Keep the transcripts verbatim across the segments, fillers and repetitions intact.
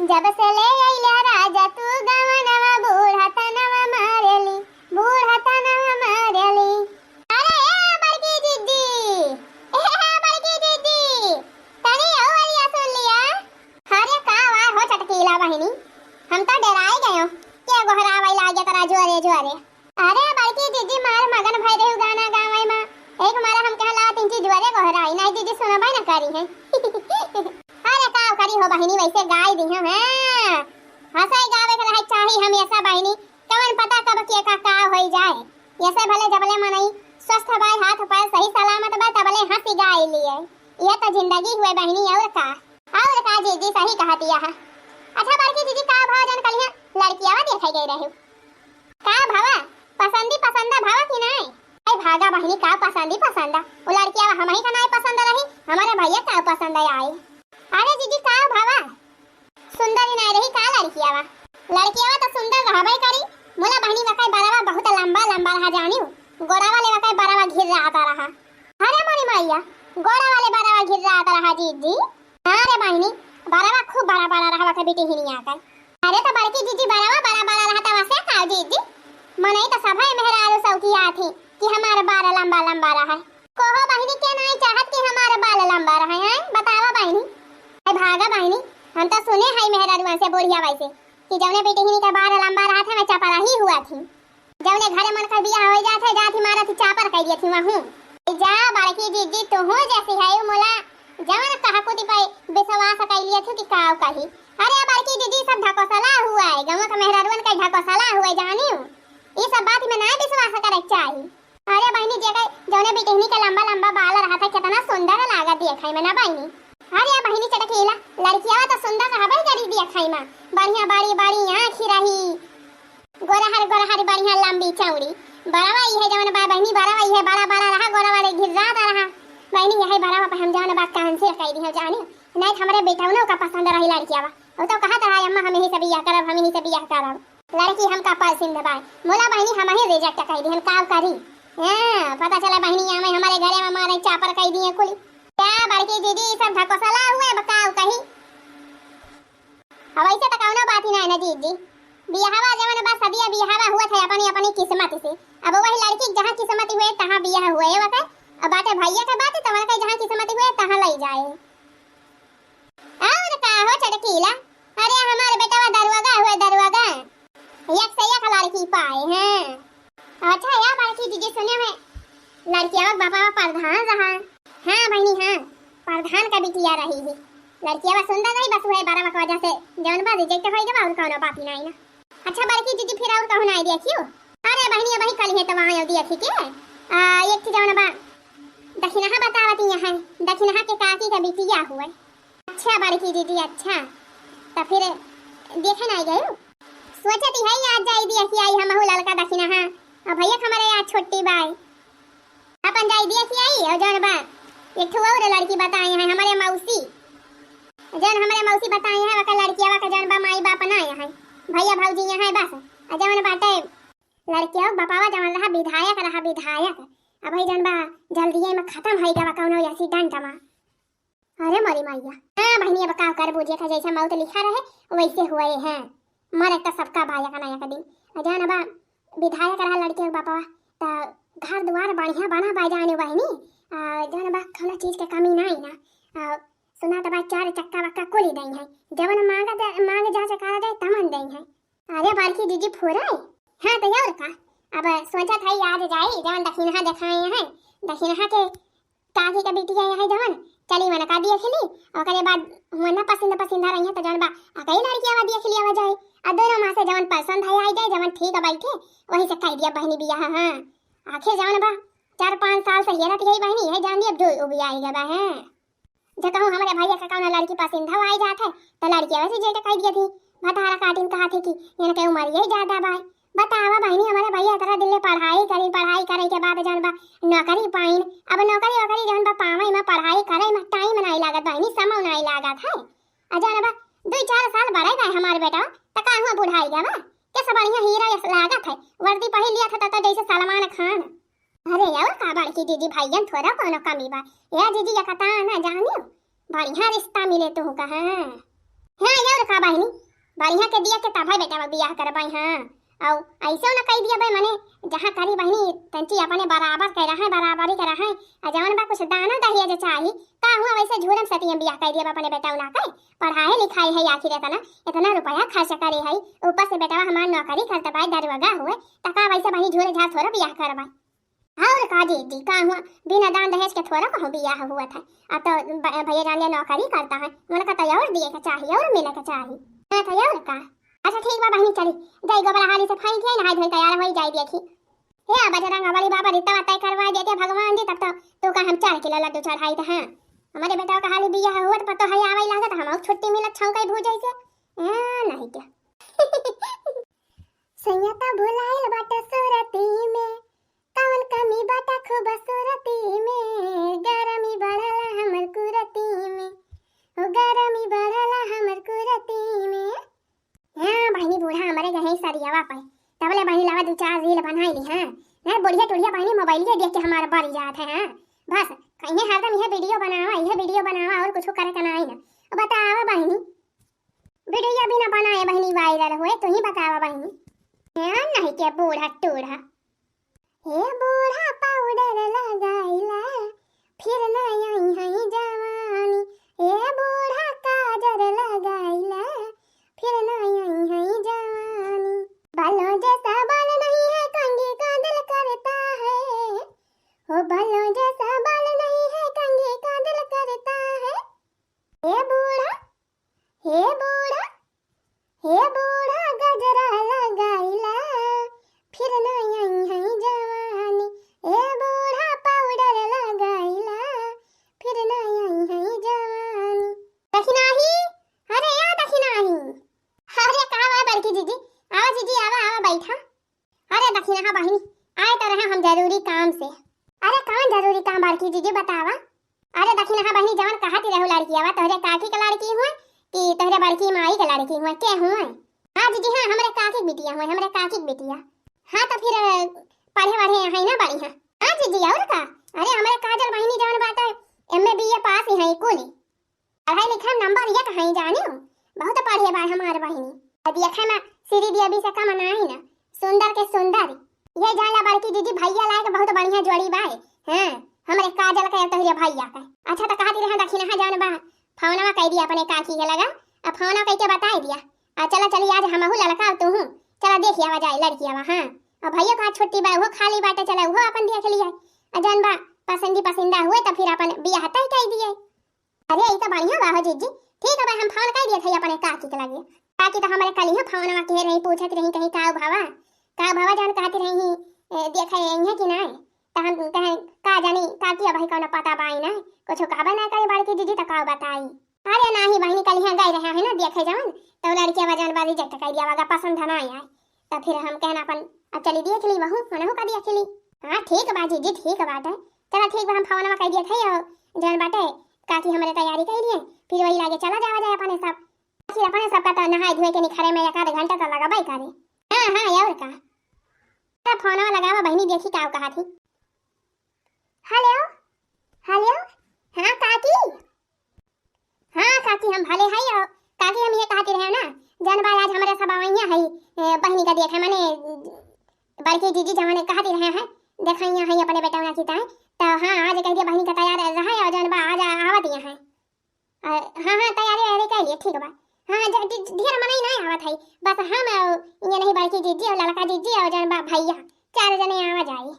जब से ले अइला राजा तू गवनवा, बूढ़ा तनवा मारेली, बूढ़ा तनवा मारेली। अरे ए बड़की जिज्जी, ए बड़की जिज्जी, तनी औ अरिया सुन लिया। अरे का वार हो चटकीला बहिनी, हम तो डेराइ गयो, के गोहरावै लागे तरा जोरे जोरे। अरे बड़की जिज्जी मार मगन भय देहु गाना गावै मा, एक मारा हम कहला तीन चीज जोरे गोहराई, नाहीं जिज्जी सुनबै न करिहैं। अरे का करी हो बहिनी, वैसे गाइ दिहु, हाँ। हँसै गावै के रहै चाही हमेसा बहिनी, कवन पता कब के का का होइ जाए। ऐसे भले जबले मनई स्वस्थ बाय, हाथ पैर सही सलामत बाय, तबले हँसी गाइ लिए। यह तो जिंदगी हुए बहिनी, और का, और का जिज्जी सही कहतिया है। अच्छा बड़की जिज्जी का भवा जौन कलिया लड़कियावा देखै गै रहू? का भवा, पसंदी पसंदा भवा कि नाहीं? अरे भागा बहिनी, का पसंदी पसंदा, वो लड़कियावा हमही का नाहीं पसंद रही, हमरे भैया का पसंद आए। अरे जिज्जी का भवा, सुंदर ही नाहीं रही का लड़कियावा? लड़कियावा तो सुंदर रहबै करी, मुला बहिनी वकै बरवा बहुत लंबा लंबा रहा जानिउ, गोड़वा ले वकै बरवा घिर्रात रहा। अरे मोरी मैया, गोड़वा ले बरवा घिर्रात रहा जिज्जी। हाँ रे बहिनी, बरवा खूब बड़ा बड़ा रहा वकै बिटिहिनिया का। अरे तो बड़की जिज्जी बरवा बड़ा बड़ा रहा तो वसे का जिज्जी? मनई तो सभै मेहरारू सौकिया थी कि हमार बार लंबा लंबा रहा। कोहो बहिनी के नाहीं चाहत कि हमार बाल लंबा रहा है, बतावा बहिनी। अरे भागा बहिनी, हम तो सुने है मेहरारुआ से बुढ़िया वैसे कि जौने बिटिहिनी का बार लंबा रहा था मैं चपरा ही हुआ थी। जौने घरे मन का बियाह होइ जात है, जात ही मारत ही चापर कइ दियत ही वहूँ। जा बड़की जिज्जी, तुहूँ जैसी है उ मुला, जवन कहा कुती पे विश्वास कइ लियत ही कि काव कही। अरे बड़की जिज्जी, सब ढकोसला हुआ है, गौवा का मेहरारुअन का ढकोसला हुआ है, जानिउ। ई सब बात में नाहीं विश्वास करे के चाही। अरे बहिनी, जेके जौने बिटिहनी के लंबा लंबा बाल रहत है, केतना सुंदर लागत देखै में ना बहिनी। अरे बहिनी चटकीला, लड़कियावा तो सुंदर रहबै करी देखै में, बढ़िया बड़ी बड़ी आँखी रही, गोरहर गोरहर बढ़िया लंबी चौड़ी। बरवा इहे जौन बा बहिनी, बरवा इहे बड़ा बड़ा रहा, गोरवा रे घिर्रात रहा। बहिनी यही बरवा पे हम जौन बा cancel कइ दिहु जानिउ, नाहीं तो हमरे बेटवनो का पसंद रही लड़कियावा। वो तो कहत रहा अम्मा हम यही से बियाह करब, हम यही से बियाह करब। लड़की हमका पसंद बाय। मुला बहिनी हमही reject कइ दिहन, काव करी? हाँ, पता चला बहिनी आमे हमरे घरे में मारे चापर कइ दिए कुली। का बड़की जिज्जी, ई सब ढकोसला हुए, अब काव कही? अब ऐसे तो कौनो बात ही नाहीं ना जिज्जी। बियाहवा जवन बा सदिया बियाहवा हुआ था अपनी अपनी किस्मत से। अब वही लड़की के जहाँ किस्मत हुए तहाँ बियाह हुए वके। अब बाटे भैया के बात, तवन के जहाँ किस्मत हुए तहाँ लइ जाए। और का हो चटकीला? अरे हमार बेटवा दरुआगा हुए दरुआगा, एक से एक लड़की पाए हैं। अच्छा या बड़की जिज्जी सुने हैं, लड़कियावा के बापा प्रधान रहा। हाँ बहिनी हाँ, प्रधान का बिटिया रही है। लड़कियावा सुंदर रही, बस वह बरवा के वजह से जौन बा reject होइ गवा, और कौनो बात ही नाहीं ना। अच्छा बड़की जिज्जी फिर और कहूँ नाहीं देखियो? अरे बहिनी अबही कल है तो वहाँ देखी के, आ, एक ठे जौन बा दखिनहा बतावती है, दखिनहा के काकी का बिटिया हुए। अच्छा बड़की जिज्जी, अच्छा। त फिर देखे नाहीं गयू? सोचत ही आज जाई देखी आई हमहू ललका दखिनहा। अब भैया के हमरे आज छुट्टी बाय। अपन जाई देखी आई, और जौन बा एक ठो और लड़की बताई हैं हमरे मौसी। जौन हमरे मौसी बताई हैं, वका लड़किया वका जौन बा माई बाप नाहीं हैं। भैया भौजी हैं बस। और जौन बाटे लड़किया के बापावा जौन रहा विधायक रहा, विधायक। अब भाई जौन बा जल्दिये में खतम होइ गवा कौनो accident में। अरे मोरी मैया। हाँ बहिनी, अब का करबू, जेका जैसे मौत लिखा रहे, वैसे हुए हैं। मरे त सबका बा एक ना एक दिन। आ जौन बा विधायक रहा लड़के के बापवा, त घर दुआर बढ़िया बना बा जाने बहिनी। आ जौन बा कौनो चीज के कमी नाहीं ना। आ सुना त बा चार चक्का वक्का कुली दई है। जवन मांगा जा, मांग जा से कहा जाए तमन दई है। अरे बड़की जिज्जी फुराई। हाँ त और का, अब सोचत है आज जाई जवन दखिनहा देखाए हैं, दखिनहा के काकी के बिटिया है जवन, चली वनका देख ली, ओकरे बाद हुआ ना पसंद पसंदा रही है त जौन बा अकई लड़कियावा देख लिया जाए। आ दोनों माँ से जवन पसंद है आई जाए, जवन ठीक बैठे, वही से कह दिया बहिनी बियाह। हाँ आखिर जवन बा चार पाँच साल से हेरत यही बहिनी है, जान दी अब जो उबियाई गवा है। जे कहूँ हमरे भैया के कौनो लड़की पसंद हो आई जात है, त लड़किया वैसे जेठ कह दिया थी, भतारा काटिन कहा थी कि इनके उम्र यही ज्यादा बाय। बतावा बहिनी, हमरे भैया इतना दिन ले पढ़ाई करी, पढ़ाई करे के बाद जौन बा नौकरी पाइन। अब नौकरी वोकरी जौन बा पावे में, पढ़ाई करे में टाइम नाहीं लागत बहिनी, समय नाहीं लागत है। आ जौन बा दुई चार साल बड़े बाय हमार बेटा, त का हुआ बुढ़ाई गवा? कैसे बढ़िया हीरा यस लागत है, वर्दी पहिर लिया था त जैसे सलमान खान। अरे और का बड़की जिज्जी, भैयन थोड़ा कौनो कमी बा। ए जिज्जी, ये कता ना जानियो, बढ़िया रिश्ता मिले तू का। हाँ, हाँ और का बहिनी, बढ़िया के दिया के तबै बेटवा बियाह करबै, हाँ। अउ अइसे न कहि दिया बे, मने जहाँ करी बहिनी तंची अपने बराबर के रहै, बराबरी के रहै। आ जवन बा कुछ दाना दहेज चाही, का हुआ वइसे झूरम सतियम बियाह कहि दिया बे अपने बेटवा ना के? पढ़ाई लिखाई है आखिर एतना, एतना रुपया खर्च करे है, ऊपर से बेटवा हमार नौकरी करत बा, दरोगा हुए, त का वइसे बहिनी झूरे झार थोड़ा बियाह करबै? अउर का दीदी, का हुआ, बिना दान दहेज के थोड़ा कहूँ बियाह हुआ था। अब तो ब-, भैया जान लिया नौकरी करता है, उनका तो अउर दिए के चाही, अउर मिले के चाही, हाँ तो अउर का। अच्छा ठीक बा बहिनी, चली जाई गोबर हाली से फाइन के नहाई धोई तैयार होई जाई देखी। हे बजरंग बली बाबा, रिश्ता तय करवा देते भगवान जी, तब तो तू का हम चार किलो लड्डू चढ़ाई थे। हाँ, हमारे बेटा का हाली बियाह हुआ तो पतो है आवे लागत, हम छुट्टी मिलत छौं कई भूजै से। हाँ, नहीं क्या। सैया त भुलाइल बाटे सुरती में, कवन कमी बाटे खूबसूरती में, गरमी बढ़ला हमर कुरती में, हो गरमी बढ़ला हमर कुरती में। हाँ, बहिनी बूढ़ा हमरे गहे सरियावा पे, तबले बहिनी लावा दू चार रील बनाई ली, हाँ। नहीं, बुढ़िया टुढ़िया बहिनी मोबाइलिया देख के हमार बरी जात है, हाँ। बस, कहिए हरदम यह वीडियो बनावा, यह वीडियो बनावा, अउर कुछ करे का नाई ना। बतावा बहिनी, वीडियो बिना बनाए बहिनी वायरल होए, तू ही बतावा बहिनी। हाँ, नहीं के बूढ़ा टूढ़ा। हे बूढ़ा पाउडर लगाइला, फिर ना आई है जवानी। हे बूढ़ा काजर लगाइला, फिर ना आई है जवानी। बालों जैसा बाल नहीं है, कंघी का दिल करता है। हो बालों जैसा बाल नहीं है, कंघी का दिल करता है। हे बूढ़ा, हे बूढ़ा, हे बूढ़ा गजरा लगाइला, फिर ना आई है जवानी। हे बूढ़ा पाउडर लगाइला, फिर ना आई है जवानी। दखिनाही, अरे या दखिनाही। अरे का बा बड़की जीजी, आवा जीजी, आवा, आवा बैठा। अरे दखिनहा बहिनी, आए तो रहे हम जरूरी काम से। अरे कौन जरूरी काम बड़की जीजी बतावा? अरे दखिनहा बहिनी, जवन कहत रहू लड़किया बा, तोहरे काकी के लड़की हुए कि तोहरे बड़की माई के लड़की हुए, के हुए? हाँ जीजी हाँ, हमरे काकी के बिटिया हुए, हमरे काकी के बिटिया। हाँ तो फिर पढ़े वढ़े है ना बढ़िया? हाँ जीजी अउर का? अरे हमरे काजल बहिनी जवन बाटे एम ए बी ए पास ही है कुल। पढ़ाई लिखाई नंबर एक है जानियो, बहुत पढ़े बा हमार बहिनी। अब देखे में श्री देवी से कम नाई ना, सुंदर के सुंदर। ये जान ला बड़की जीजी भैया लायक बहुत बढ़िया जोड़ी बा। हाँ, हमरे काजल के और तोहरे भैया के। अच्छा तो कहती रहा दखिनहा जान बा, फोनवा कह दिया अपने काकी के लगा, अब फोनवा कह के बताई दिया। आ चला चली आज हमहू लड़का तू हूँ, चला देख आवा जाए लड़की आवा। हाँ, अब भैया का छुट्टी बा, वो खाली बाटे, चला वो अपन देख लिया। आ जान बा पसंदी पसंदा हुए तो फिर अपन बियाह तय कर दिए। अरे, ई तो बढ़िया बा हो जीजी। ठीक है भाई, हम फोन कर दिए थे अपने काकी के लगे। काकी तो हमारे कल ही फोन में कह रही, पूछत रही कहीं का भवा, का भवा जान कहती रही, ए, देखे यहीं कि नहीं। तो हम कहे का जानी काकी, अब भाई कौन पता बाई ना, कुछ कहबे ना करे बड़की जीजी तो का बताई। अरे नाही बहिनी, कल यहाँ गए रहे है ना देखे जवन, तो लड़किया बा जवन बा रिजेक्ट कर दिया, वागा पसंद ना आए। तो फिर हम कहना अपन, अब चली देख ली वहू, मनहू का देख ली। हाँ ठीक बा जीजी, ठीक बाटे। चला ठीक बा, हम फोनवा कर दिए थे और जवन बाटे काकी हमरे तैयारी कर लिए, फिर वही लागे चला जावा जाए अपने सब। फिर अपने सबका तो नहाए धोए के निखरे में एक आध घंटा तो लगबे करे। हाँ हाँ और का। तब फोनवा लगावा बहिनी, देखी का कहा थी। हेलो, हेलो, हाँ काकी। हाँ काकी, हम भले हई। और काकी, हम ये कहती रहे ना, जन बा आज हमरे सब आवैया हई, ए, बहिनी का देखे, माने बड़की जीजी जवन कहती रहे हैं, देखैया हई अपने बेटवा की ताई। तो हाँ, आज कह दिया बहिनी का तैयार रहे और जन बा आज आ-, आवत यहाँ है। अ, हाँ हाँ, तैयारी वैयारी कर लिए, ठीक बा। हाँ, ज-, ज-, ढेर मनई नहीं आवत है, बस हम और ये नहीं बड़की जीजी और लड़का जीजी और जन बा भैया, चार जने आवा जाए।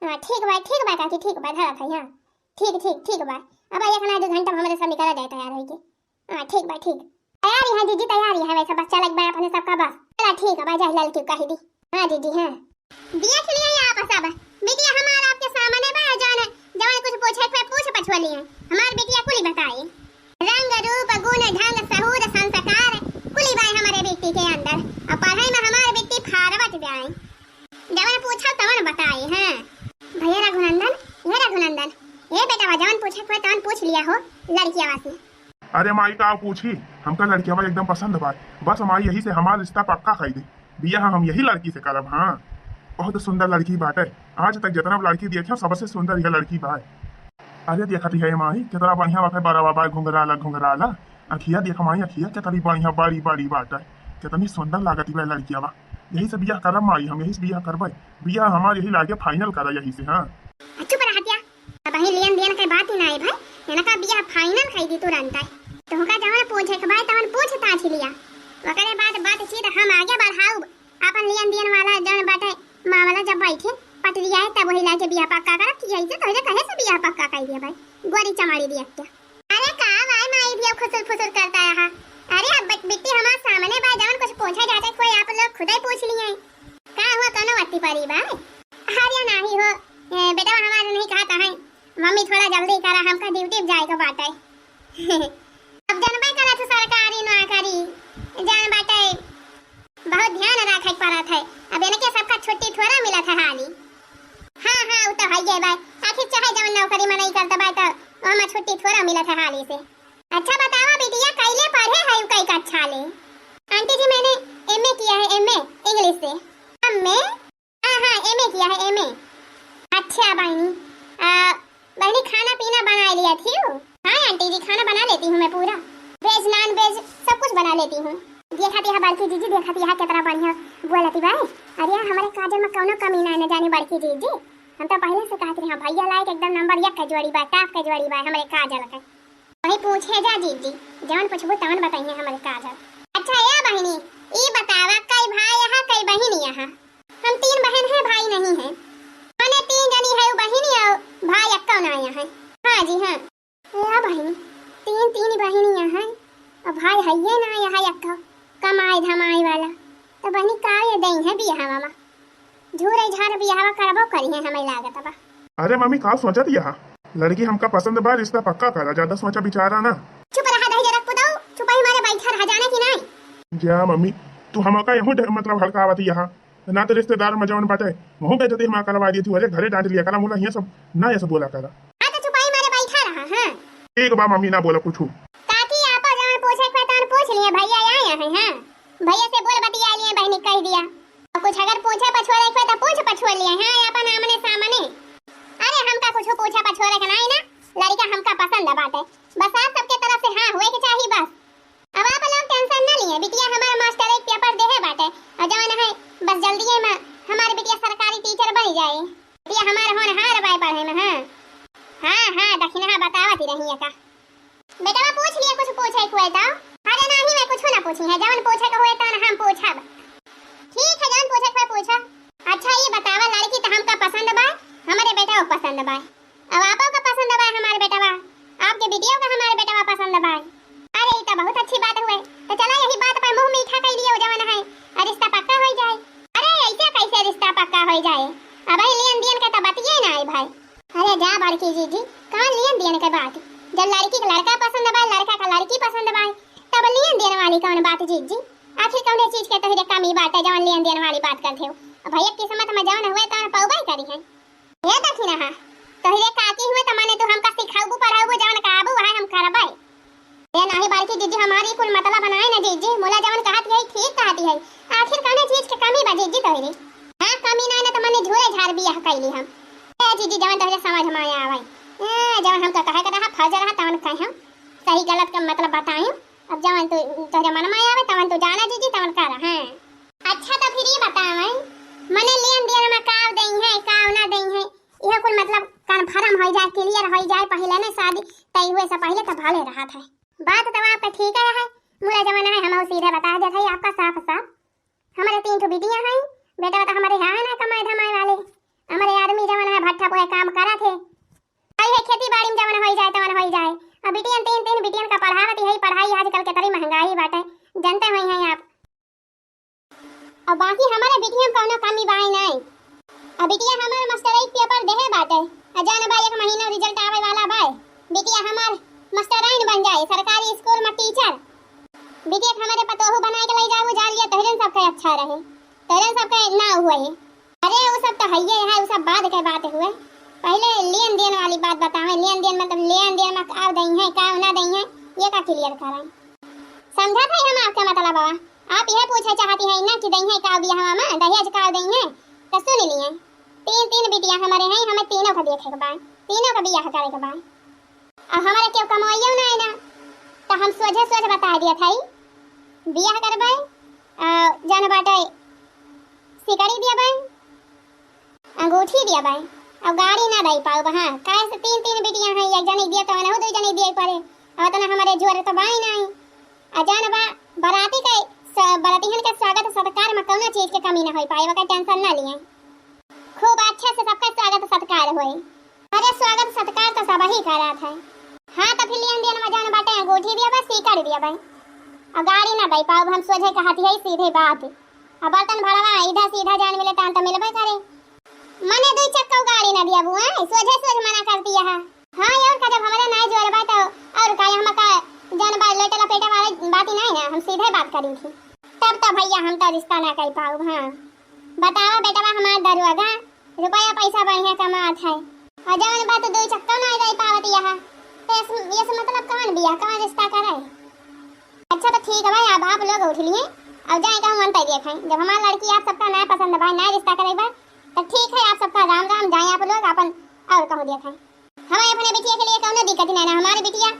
हाँ ठीक बा, ठीक बा काकी, ठीक बा, धरत है, हाँ ठीक ठीक ठीक बा। अब एक ना दो घंटा में हमरे सब निकल जाए तैयार होइके। हाँ ठीक बा, ठीक। तैयारी है जीजी, तैयारी है वैसे, बस चल एक बार अपने सबका बस। चला ठीक है, बा जा ललकी कह दी। हाँ जीजी हाँ। देख लिया आप सब, बिटिया हमार आपके सामने बा, जौन जौन कुछ पूछे के पूछ पछुआ लिए। हमार बिटिया कुली बताई, रंग रूप गुण ढंग सहूर संस्कार कुली बाय हमारे बिट्टी के अंदर। और पढ़ाई में हमार बिट्टी फारवट जाए, जवन पूछा तवन बताई। हाँ भैया रघुनंदन, हे रघुनंदन, हे बेटा, जवन पूछे के होए तवन पूछ लिया हो लड़किया से। अरे माई, का पूछी, हमका लड़किया एकदम पसंद बा। बस माई, यही से हमार रिश्ता पक्का कई दे। बियाह हम यही लड़की से करब। हाँ, बहुत सुंदर लड़की बाटे। आज तक जितना लड़की देखे, सबसे सुंदर यह लड़की बा। अरे देखत है माई, कितना बढ़िया बाटे, बड़ा बाबा घुंघराला घुंघराला। अखिया देख माई, अखिया कितनी बढ़िया बड़ी बड़ी बाटे। कितनी सुंदर लागत बा लड़किया बा। यही से बियाह करब माई, हम यही से बियाह करबे। बियाह हमार यही लागे final करा यही से। हाँ। चुप रह हटिया। अबहीं लेन देन के बात ही ना आई भाई, इनका बियाह final कई दी तुरंत है। तुहका जवन पूछे के बाय तवन पूछ ताछ लिया, ओकरे बाद बातचीत हम आगे बढ़ाउब। आपन लेन देन वाला जवन बाटे मामला जब बैठे पटरिया है तब वही लाके बियाह पक्का करब कि ऐसे तोहरे कहे से बियाह पक्का कर दिया भाई, गोरी चमाड़ी दिया क्या? अरे का भाई माई दिया खुसुर फुसुर करता रहा। अरे अब बट-, बिट्टी हमार सामने बा, जवन कुछ पूछे जाते कोई आप लोग खुदे पूछ लिए। का हुआ कौनो अति परी बा? अरे नाही हो, ए, बेटा हमारे नहीं कहता है, मम्मी थोड़ा जल्दी करा, हमका ड्यूटी पे जाए के बाटे। अब जनबे करत हो सरकारी नौकरी, जान बाटे बहुत ध्यान रखे के पड़त है। अब इनके सबका छुट्टी थोड़ा मिलत है हाली। हाँ, हाँ, उ तो है ये बात। आखिर चाहे जवन नौकरी में नहीं करता बाटे, ओमा छुट्टी थोड़ा मिलत है हाली से। अच्छा बतावा बिटिया, कैले पढ़े है कई कक्षा ले? आंटी जी, मैंने एमए किया है, एमए इंग्लिश से। एमए? हाँ, हाँ, एमए किया है, एमए। अच्छा बहनी, आ, बहनी खाना पीना बना लिया थी? हाँ आंटी जी, खाना बना लेती हूँ मैं पूरा, वेज नॉन वेज सब कुछ बना लेती हूँ। देखा थी बड़की जीजी, देखा थी कितना बढ़िया बोलती बा। अरे हमारे काजल में कौनो कमी ना है, न जाने बड़की जीजी। हम तो पहले से कहते रहे, भैया लायक एकदम नंबर एक का जोड़ी बा, टॉप का जोड़ी बा हमारे काजल के। वही पूछे जा जीजी, जवन पूछबू तवन बताइए हमारे काजल। अच्छा ए बहिनी, ई बतावा कई भाई यहाँ कई बहिन यहाँ? हम तीन बहन हैं, भाई नहीं है। माने तीन जनी है, वो बहिन और भाई अक्का ना आया है। हाँ जी हाँ। ए बहिनी, तीन तीन बहिन यहाँ है और भाई है ये ना यहाँ अक्का कमाए धमाए वाला। तो बहिनी का ये दई है बियाह मामा? झूरे झार बियाहवा करबो करी है, हमें लागत बा। अरे मम्मी, का सोचत यहा? लड़की हमका पसंद बा, रिश्ता पक्का करा, ज्यादा सोचा विचारा ना। चुप रहा दही जरक पुदाऊ, चुपाई मारे बैठा रहा, जाने की नहीं? जा मम्मी, तू हमका यहू डे-, मतलब हल्कावत यहा, ना तो रिश्तेदार में जवन बाटे, वहू बेइज्जती हमार करवा दी तू। अरे घरे डांट लिया करा, मुला हियां सब ना ऐसे बोला करा। हाँ तो चुपाई मारे बैठा रहा, हाँ। ठीक बा मम्मी, ना बोला कुछ। काकी आपा जवन पूछे के तवन पूछ लिए, भैया आए हैं, हाँ। भैया से बोल बतिया लिए, बहनी कह दिया। कुछ अगर पूछे पछुआ रखे तो पूछ पछुआ लिए, हाँ, अपन आमने सामने। अरे हमका कुछ पूछे पछुआ रखे नहीं ना, लड़का हमका पसंद बाटे, बस आप सबके तरफ से हाँ हुए के चाहिए बस। अब आप लोग टेंशन ना लिए, बिटिया हमार मास्टर एक पेपर देहे बाटे और जवन है बस जल्दी में हमार बिटिया सरकारी टीचर बन जाए। बिटिया हमार होनहार बाय पढ़े में, हाँ। हाँ, हाँ, दक्षिणा बतावत ही रही का। बेटवा पूछ लिए कुछ पूछे के हुए तो। अरे नाही, मैं कुछ ना पूछी है, जवन पूछे के हुए तवन हम पूछब। ठीक है, जवन पूछे के हुए पूछा। अच्छा ये बतावा, लड़की तो हमका पसंद बा, हमारे बेटवा पसंद बा, अब आपो का पसंद बा हमारे बेटवा, आपके बिटिया का हमारे बेटवा पसंद बा। अरे ये तो बहुत अच्छी बात हुए, तो चला यही बात पर मुंह मीठा कर लिए, जवन है, और रिश्ता पक्का हो जाए। अरे ऐसे कैसे रिश्ता पक्का हो जाए? अब लेन देन के तो बतिये ना आई भाई। अरे जा बड़की जीजी, कहाँ लेन देन के बात? जब लड़की के लड़का पसंद बा, लड़का का लड़की पसंद बा, तब लेन देन वाली कौन बात जीजी? आखिर कौने चीज के तोहरे कमी बाटे जवन लेन देन वाली बात करते हो? अब भैया किस्मत में जवन हुए तवन पौबे करी है। हे दखिनहा, तोहरे काकी हुए त माने तू हमका सिखाबू पढ़ाबू जवन कहबू वह हम करबे। ए नाही बड़की जीजी, हमारी कुल मतलब बनाए ना जीजी, मुला जवन कहत है ठीक कहत है। आखिर कौने चीज के कमी बा जीजी तोहरे? हाँ कमी ना ना त मने झूरे झार बियाह कैली हम। ए जीजी जवन तोहरे समझ में आवे। ए जवन हमका कहे के रहा फर्ज रहा तवन कहे हम। सही गलत का मतलब बताई। अब जवन तू तोहरे मन में आवे तवन तू जाना जीजी तवन कर। हाँ। अच्छा तो फिर ये बतावे मने लेन देन में काव दई है काव ना दई है, यह कुल मतलब कन्फर्म हो जाए, क्लियर हो जाए पहले ना शादी तय हुए से पहले तो भले रहा था। बात तो आपका ठीक है, मुला जमाना है हम सीधे बता देते हैं आपका साफ साफ। हमारे तीन ठो बिटियां हैं, बेटा तो हमारे यहाँ है ना कमाए धमाए वाले, हमारे आदमी जमाना है भट्ठा पे काम करा थे, आई है खेती बाड़ी में जवन हो जाए तवन हो जाए। अब बिटियन तीन तीन बिटियन का पढ़ावत यही पढ़ाई आजकल के तरी महंगाई बाटे, जानते हुई हैं आप। अब बाकी हमारे बिटिया में कौनो कमी बाई नहीं। अब बिटिया हमार मास्टर एक पेपर देहे बाटे, आ जान बा एक महीना रिजल्ट आवे वाला बा। बिटिया हमार मास्टराइन बन जाए सरकारी स्कूल में टीचर। बिटिया के हमारे पतोहू बनाए के ले जाबू, जान लिया तोहरन सबके अच्छा रहे, तोहरन सबके ना हुए। अरे वो सब तो हइये है, वो सब बाद के बात हुए। पहले लेन देन वाली बात बतावे, लेन देन मतलब लेन देन में का दई है का ना दई है, ये का क्लियर कराए। समझा था हम आपके मतलब बा। आप यह पूछे चाहती हैं ना कि दई है का बियाहवा में दहेज का दई है, तो सुन लिए। तीन तीन बिटिया हमारे हैं, हमें तीनों का देखे के बा, तीनों का बियाह करे के बा। अब हमारे केहू कमवाइयो ना है ना, तो हम सोझे सोझ बता दिया था, बियाह करबे आ, जान बाटे, सिकड़ी दिया बाई, अंगूठी दिया बाई, अब गाड़ी ना दई पाउब। हाँ, काहे से तीन तीन बिटिया हैं, एक जनी दिया तो अनहु दो जनी दिए पड़े। अब इतना हमारे जोर तो बाई नहीं। आ जान बा, बराती के स-, बरातिहन के स्वागत सत्कार में कौनो चीज के कमी ना होई पाई, ओकर टेंशन ना लिए। खूब अच्छा से सबका स्वागत सत्कार होई। अरे स्वागत सत्कार तो सब ही करत है। हाँ तो फिर लेन देन में जान बाटे, अंगूठी दिया बा, सिकड़ी दिया बा, और गाड़ी ना दई पाउब, हम सोझे कहती है सीधे बात। अब बर्तन भड़वा इधर सीधा जान मिले तान तो मिलबे करे। मने दुई चक्का गाड़ी ना दिया बुआ, सोझे सोझ मना कर दिया है। हाँ यार, का जब हमारे ना जोर बा तो और का हम का जान बा लेटे लपेटे वाले बात ही नहीं ना, हम सीधे बात करी थी। तब तो भैया हम तो रिश्ता ना कर पाउब। हाँ बतावा बेटवा हमार दरुआ गा, रुपया पैसा बढ़िया कमात है, और जवन बा तो दो चक्का ना रह पावत यहाँ, तो यस, यस मतलब कौन बिया, कौन रिश्ता करे? अच्छा तो ठीक है भाई, अब आप लोग उठ लिए और जाए कहूँ अंतर देखें। जब हमार लड़की आप सबका ना पसंद भाई, ना रिश्ता करे बा, तो ठीक है, आप सबका राम राम, जाए आप लोग अपन और कहूँ देखें। हमें अपने बिटिया के लिए कौनो दिक्कत नहीं ना, हमारी बिटिया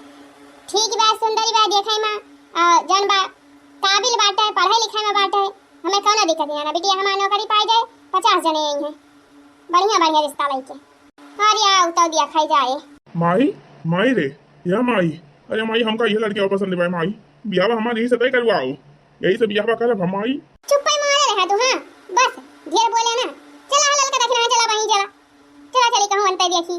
ठीक बा, सुंदरी बा, देखे में, और जौन बा काबिल बाटे, पढ़े लिखे में बाटे, हमें कौनो दिक्कत नहीं ना। बिटिया हमार नौकरी पाई जाए, पचास जने आई हैं, बढ़िया बढ़िया रिश्ता लेके। अरे आओ तो दिया खाई जाए। माई, माई रे, या माई, अरे माई, हमका ये लड़किया पसंद बा माई, बियाह हमार यही से तय करवाओ, यही से बियाह करब हम माई। चुप्पे मारे रहा तू, हाँ बस ढेर बोले ना। चला हो ललका दखिना, चला बहिन चला, चला चली कहूँ अंतर देखी।